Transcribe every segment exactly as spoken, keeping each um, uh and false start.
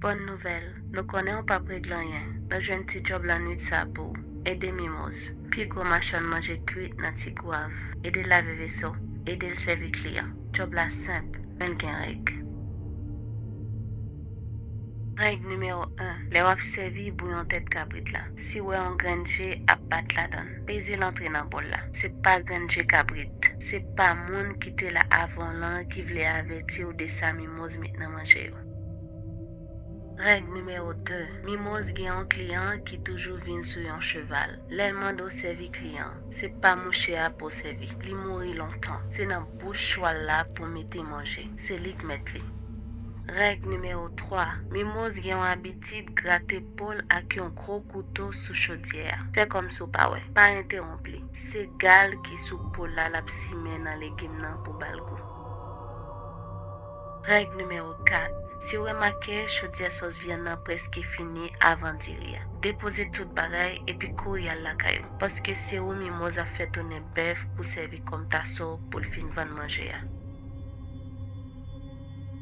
Bòn nouvèl, nou konnen w p ap regle anyen. Nou jwenn ti djòb lannwit sa a pou w. Ede Mimoz, pi gwo machann manje kwit nan Ti Gwav. Ede l lave veso. Ede l sèvi kliyan. Djòb la senp, men l gen règ. Règ nimewo en, lè w ap sèvi bouyon tèt kabrit la, si w wè yon grenn je ap bat ladan l, peze l antre nan bòl la. Se pa grenn je kabrit. Se pa moun ki te la avan w lan ki vle avèti w de sa Mimoz met nan manje yo. Règ nimewo de, Mimoz gen yon kliyan ki toujou vin sou yon cheval. Lè l mande w sèvi kliyan an, se pa mouche a pou w sèvi. Li mouri lontan. Se nan bouch chwal la pou w mete manje. Se li k mèt li. Règ nimewo twa, Mimoz gen yon abitid grate po l ak yon gwo kouto sou chodyè a. Fè kòmsi w pa wè. Pa entewonp li. Se gal ki sou po l la l ap simen nan legim nan pou ba l gou. Règ nimewo kat, si w remake chodyè sòs vyann nan prèske fini avan diri a, depoze tout bagay epi kouri al lakay ou, paske se ou Mimoz ap fè tounen bèf pou sèvi kòm taso pou l fin vann manje a.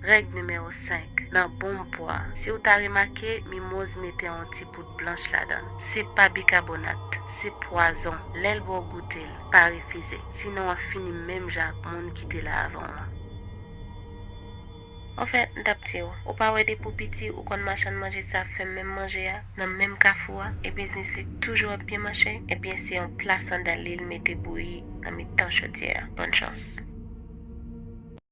Règ nimewo senk, nan bonm pwa, si w ta remake, Mimoz mete yon ti poud blanch ladan l. Se pa bikabonat, se pwazon. Lè l ba w goute l, pa refize, sinon w ap fini menm jan ak moun ki te la avan w lan. Anfèt, m t ap di w, ou pa wè depi w piti ou konn machann manje sa ap fè menm manje a, nan menm kafou a, e biznis li toujou ap byen mache? Ebyen, se yon pla sandal li l mete bouyi nan mitan chodyè a. Bòn chans.